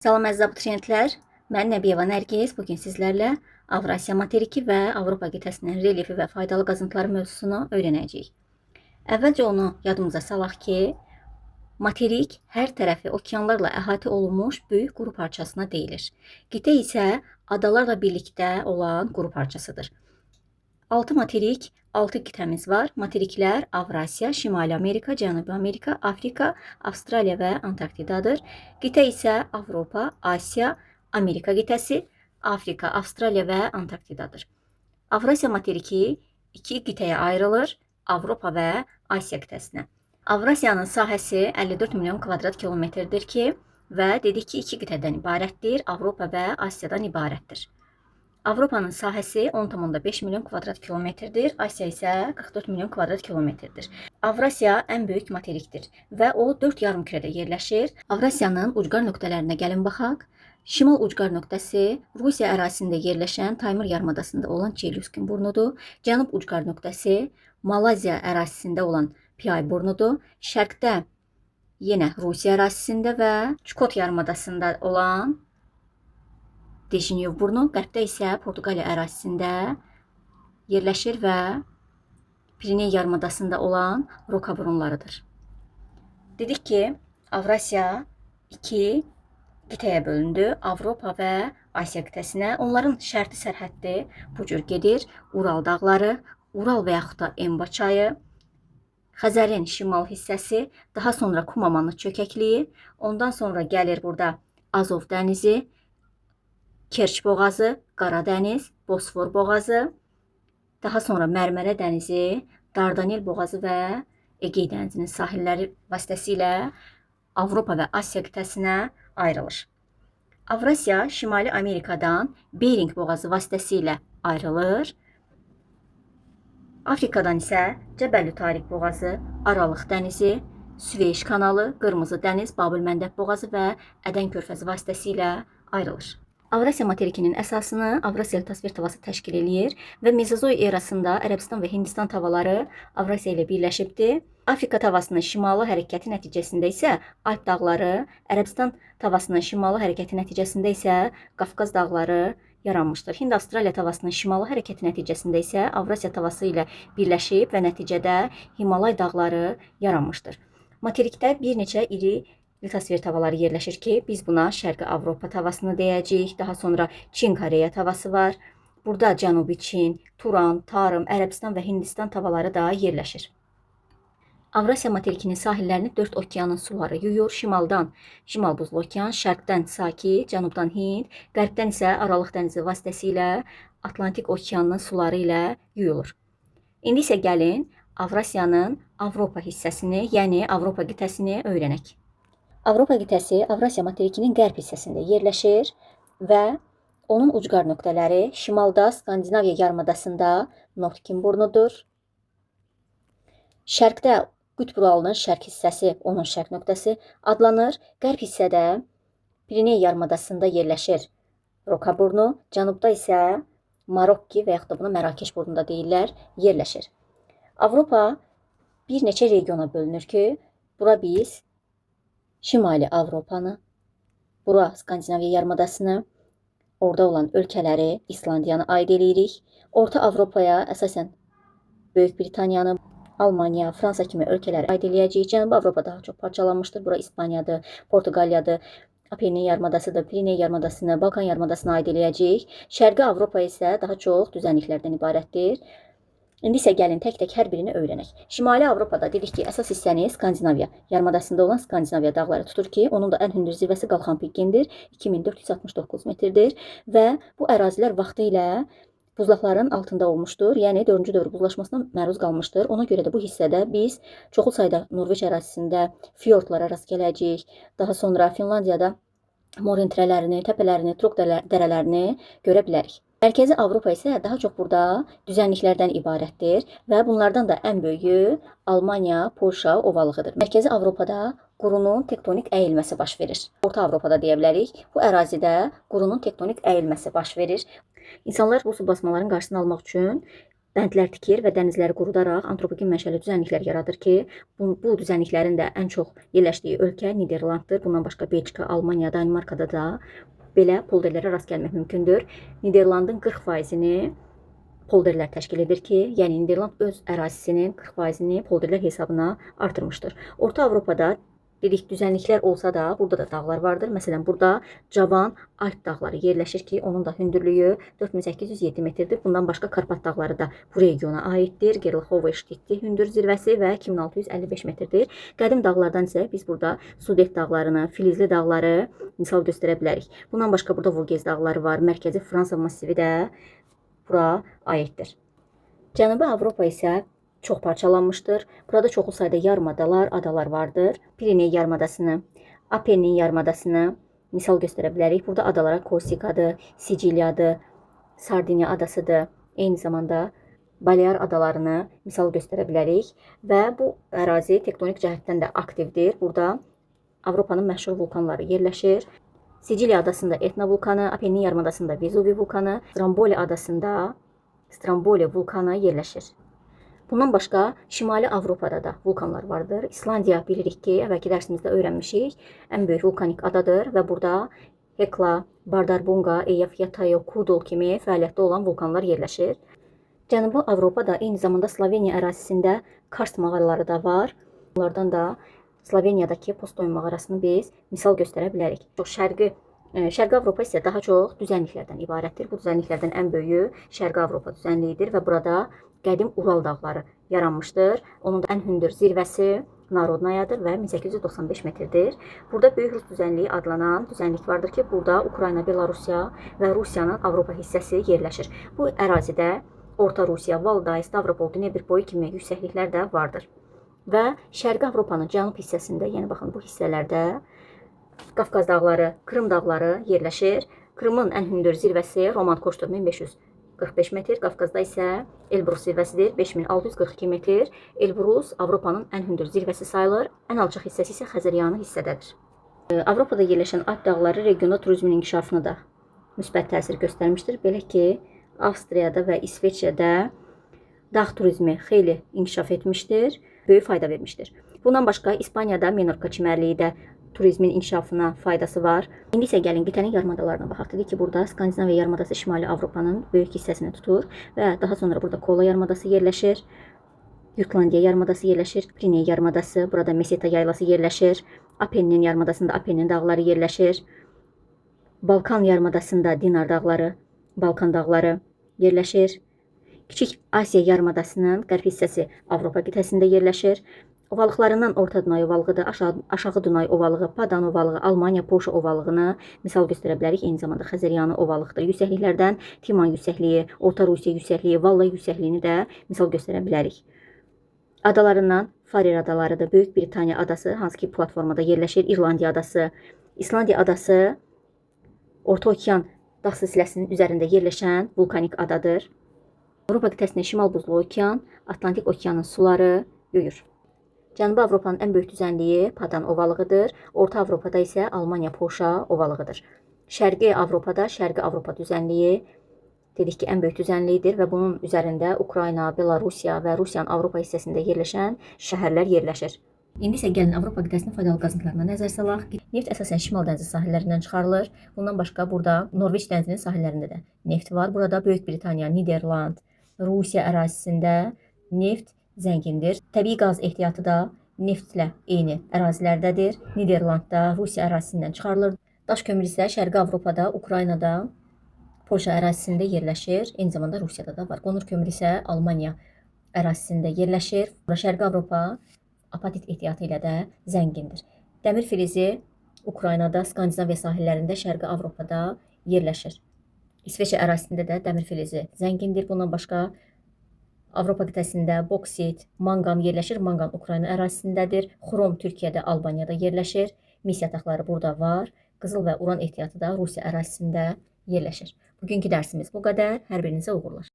Salam əziz abituriyentlər, mən Nəbiyeva Nərgiz. Bu gün sizlərlə Avrasiya materiki və Avropa qitəsinin relyefi və faydalı qazıntıları mövzusunu öyrənəcəyik. Əvvəlcə onu yadımıza salaq ki, materik hər tərəfi okeanlarla əhatə olunmuş böyük quru parçasına deyilir. Qitə isə adalarla birlikdə olan quru parçasıdır. 6 materik, 6 qitəmiz var. Materiklər Avrasiya, Şimali Amerika, Cənubi Amerika, Afrika, Avstraliya və Antarktidadır. Qitə isə Avropa, Asiya, Amerika qitəsi, Afrika, Avstraliya və Antarktidadır. Avrasiya materiki iki qitəyə ayrılır: Avropa və Asiya qitəsinə. Avrasiyanın sahəsi 54 milyon kvadrat kilometrdir ki, və dedik ki, iki qitədən ibarətdir: Avropa və Asiyadan ibarətdir. Avropanın sahəsi 10,5 milyon kvadrat kilometrdir, Asiya isə 44 milyon kvadrat kilometrdir. Avrasiya ən böyük materikdir və o 4 yarımkürədə yerləşir. Avrasiyanın ucqar nöqtələrinə gəlin baxaq. Şimal ucqar nöqtəsi Rusiya ərazisində yerləşən Taymır yarımadasında olan Çelyuskin burnudur. Cənub ucqar nöqtəsi Malayziya ərazisində olan Piay burnudur. Şərqdə yenə Rusiya ərazisində və Çukot yarımadasında olan Dejinyev burnu, qərbdə isə Portuqaliya ərazisində yerləşir və Pireney yarımadasında olan Roka burunlarıdır. Dedik ki, Avrasiya iki qitəyə bölündü. Avropa və Asiya qitəsinə. Onların şərti sərhəddi bu cür gedir. Ural dağları, Ural və yaxud da Emba çayı, Xəzərin şimal hissəsi, daha sonra Kumamanı çökəkliyi, ondan sonra gəlir burada Azov dənizi, Kerç boğazı, Qaradəniz, Bosfor boğazı, daha sonra Mərmərə dənizi, Dardanel boğazı və Egey dənizinin sahilləri vasitəsilə Avropa və Asiya qitəsinə ayrılır. Avrasiya Şimali Amerikadan Bering boğazı vasitəsilə ayrılır. Afrikadan isə Cəbəli Tariq boğazı, Aralıq dənizi, Süveyş kanalı, Qırmızı dəniz, Babül-Məndəb boğazı və Ədən körfəzi vasitəsilə ayrılır. Avrasiya materikinin əsasını Avrasiya litosfer tavası təşkil eləyir və Mezozoy erasında Ərəbistan və Hindistan tavaları Avrasiya ilə birləşibdi. Afrika tavasının şimalı hərəkəti nəticəsində isə Alp dağları, Ərəbistan tavasının şimalı hərəkəti nəticəsində isə Qafqaz dağları yaranmışdır. Hind-Avstraliya tavasının şimalı hərəkəti nəticəsində isə Avrasiya tavası ilə birləşib və nəticədə Himalay dağları yaranmışdır. Materikdə bir neçə iri litosfer tavaları yerləşir ki, biz buna Şərqi Avropa tavasını deyəcəyik. Daha sonra Çin-Koreya tavası var. Burada Cənubi Çin, Turan, Tarım, Ərəbistan və Hindistan tavaları da yerləşir. Avrasiya materikinin sahillərini 4 okeanın suları yuyur. Şimaldan Şimal Buzlu okean, şərqdən Sakit, cənubdan Hind, qərbdən isə Aralıq dənizi vasitəsilə Atlantik okeanının suları ilə yuyulur. İndi isə gəlin Avrasiyanın Avropa hissəsini, yəni Avropa qitəsini öyrənək. Avropa qitəsi Avrasiya materikinin qərb hissəsində yerləşir və onun ucqar nöqtələri şimalda Skandinaviya yarımadasında Nordkin burnudur. Şərqdə Qütb Uralının şərq hissəsi onun şərq nöqtəsi adlanır. Qərb hissədə Pireney yarımadasında yerləşir Roka burnu, cənubda isə Marokki və yaxud da buna Mərakeş burnu da deyirlər, yerləşir. Avropa bir neçə regiona bölünür ki, bura biz Şimali Avropanı, bura Skandinaviya yarımadasını, orada olan ölkələri, İslandiyanı aid eləyirik. Orta Avropaya əsasən Böyük Britaniyanı, Almaniya, Fransa kimi ölkələri aid eləyəcəyik. Cənubi Avropa daha çox parçalanmışdır. Bura İspaniyadır, Portuqaliyadır, Apennin yarımadasıdır, Pireney yarımadasını, Balkan yarımadasını aid eləyəcəyik. Şərqi Avropa isə daha çox düzənliklərdən ibarətdir. İndi isə gəlin tək-tək hər birini öyrənək. Şimali Avropada dedik ki, əsas hissəni Skandinaviya yarımadasında olan Skandinaviya dağları tutur ki, onun da ən hündür zirvəsi Qalxan Pikkindir, 2469 metrdir və bu ərazilər vaxtilə buzlaqların altında olmuşdur. Yəni 4-cü dövr buzlaşmasına məruz qalmışdır. Ona görə də bu hissədə biz çoxlu sayda Norveç ərazisində fiordlara rast gələcəyik. Daha sonra Finlandiyada moren tirələrini, təpələrini, trok dərələrini görə bilərik. Mərkəzi Avropa isə daha çox burada düzənliklərdən ibarətdir və bunlardan da ən böyüyü Almaniya, Polşa ovalığıdır. Mərkəzi Avropada qurunun tektonik əyilməsi baş verir. Orta Avropada deyə bilərik. Bu ərazidə qurunun tektonik əyilməsi baş verir. İnsanlar bu su basmaların qarşısını almaq üçün Bəndlər tikir və dənizləri qurudaraq antropogen mənşəli düzənliklər yaradır ki, bu düzənliklərin də ən çox yerləşdiyi ölkə Niderlanddır. Bundan başqa Belçika, Almaniya, Danimarkada da belə polderlərə rast gəlmək mümkündür. Niderlandın 40%-ni polderlər təşkil edir ki, yəni Niderland öz ərazisinin 40%-ni polderlər hesabına artırmışdır. Orta Avropada dedik düzənliklər olsa da burada da dağlar vardır. Məsələn, burada Cavan Alp dağları yerləşir ki, onun da hündürlüyü 4807 metrdir. Bundan başqa Karpat dağları da bu regiona aiddir. Gerlachova Ştitli hündür zirvəsi və 2655 metrdir. Qədim dağlardan isə biz burada Sudet dağlarını, Filizli dağları misal göstərə bilərik. Bundan başqa burada Vogez dağları var. Mərkəzi Fransa massivi də bura aiddir. Cənubi Avropa isə çox parçalanmışdır. Burada çoxlu sayda yarımadalar, adalar vardır. Pireney yarımadasını, Apennin yarımadasını misal göstərə bilərik. Burada adalara Korsikadır, Siciliyadır, Sardiniya adasıdır. Eyni zamanda Balear adalarını misal göstərə bilərik və bu ərazi tektonik cəhətdən də aktivdir. Burada Avropanın məşhur vulkanları yerləşir. Siciliya adasında Etna vulkanı, Apennin yarımadasında Vezuvi vulkanı, Stromboli adasında Stromboli vulkanı yerləşir. Bundan başqa Şimali Avropada da vulkanlar vardır. İslandiya bilirik ki, əvvəlki dərsimizdə öyrənmişik, ən böyük vulkanik adadır və burada Hekla, Bardarbunga, Eyjafjallajökull kimi fəaliyyətdə olan vulkanlar yerləşir. Cənubi Avropada eyni zamanda Sloveniya ərazisində karst mağaraları da var. Bunlardan da Sloveniyadakı Postoy mağarasını biz misal göstərə bilərik. Çox Şərqi Avropa isə daha çox düzənliklərdən ibarətdir. Bu düzənliklərdən ən böyüyü Şərqi Avropa düzənliyidir və burada qədim Ural dağları yaranmışdır. Onun da ən hündür zirvəsi Narodnayadır və 1895 metrdir. Burada Böyük Rus düzənliyi adlanan düzənlik vardır ki, burada Ukrayna, Belarusiya və Rusiyanın Avropa hissəsi yerləşir. Bu ərazidə Orta Rusiya, Valday, Stavropol, Dnepr boyu kimi yüksəkliklər də vardır. Və Şərqi Avropanın cənub hissəsində, yəni baxın bu hissələrdə Qafqaz dağları, Krım dağları yerləşir. Krımın ən hündür zirvəsi Roman Koşdur 1545 metr, Qafqazda isə Elbrus zirvəsidir 5642 metr. Elbrus Avropanın ən hündür zirvəsi sayılır. Ən alçaq hissəsi isə Xəzəryanı hissədədir. Avropada yerləşən Alp dağları regionda turizmin inkişafına da müsbət təsir göstərmişdir. Belə ki, Avstriyada və İsveçrədə dağ turizmi xeyli inkişaf etmişdir, böyük fayda vermişdir. Bundan başqa İspaniyada Menorka çimərliyi də turizmin inkişafına faydası var. İndi isə gəlin qitənin yarımadalarına baxaq. Dedik ki, burada Skandinaviya yarımadası Şimali Avropanın böyük hissəsini tutur və daha sonra burada Kola yarımadası yerləşir. Jutlandiya yarımadası yerləşir, Pireney yarımadası, burada Meseta yaylası yerləşir. Apennin yarımadasında Apennin dağları yerləşir. Balkan yarımadasında Dinar dağları, Balkan dağları yerləşir. Kiçik Asiya yarımadasının qərb hissəsi Avropa qitəsində yerləşir. Ovalıqlarından Orta Dunay ovalığıdır, Aşağı Dunay ovalığı, Padan ovalığı, Almaniya Polşa ovalığını misal göstərə bilərik. Eyni zamanda Xəzəryanı ovalıqdır. Yüksəkliklərdən Timan yüksəkliyi, Orta Rusiya yüksəkliyi, Valla yüksəkliyini də misal göstərə bilərik. Adalarından Farer adalarıdır, Böyük Britaniya adası, hansı ki platformada yerləşir, İrlandiya adası, İslandiya adası Orta Okean dağ silsiləsinin üzərində yerləşən vulkanik adadır. Avropa qitəsinin Şimal Buzlu Okean, Atlantik Okeanın suları yuyur. Cənubi Avropanın ən böyük düzənliyi Padan ovalığıdır. Orta Avropada isə Almaniya Polşa ovalığıdır. Şərqi Avropada Şərqi Avropa düzənliyi dedik ki, ən böyük düzənlikdir və bunun üzərində Ukrayna, Belarusiya və Rusiyanın Avropa hissəsində yerləşən şəhərlər yerləşir. İndi isə gəlin Avropa qitəsinin faydalı qazıntılarına nəzər salaq. Neft əsasən Şimal dənizi sahillərindən çıxarılır. Bundan başqa burada Norveç dənizinin sahillərində də neft var. Burada Böyük Britaniya, Niderland, Rusiya ərazisində neft zəngindir. Təbii qaz ehtiyatı da neftlə eyni ərazilərdədir. Niderlandda, Rusiya ərazisindən çıxarılır. Daş kömür isə Şərqi Avropada, Ukraynada, Polşa ərazisində yerləşir. Eyni zamanda Rusiyada da var. Qonur kömür isə Almaniya ərazisində yerləşir. Şərqi Avropa apatit ehtiyatı ilə də zəngindir. Dəmir filizi Ukraynada, Skandinaviya sahillərində, Şərqi Avropada yerləşir. İsveçrə ərazisində də dəmir filizi zəngindir. Bundan başqa Avropa qitəsində boksit, manqan yerləşir. Manqan Ukrayna ərazisindədir. Xrom Türkiyədə, Albaniyada yerləşir. Mis yataqları burada var. Qızıl və uran ehtiyatı da Rusiya ərazisində yerləşir. Bugünkü dərsimiz bu qədər. Hər birinizə uğurlar.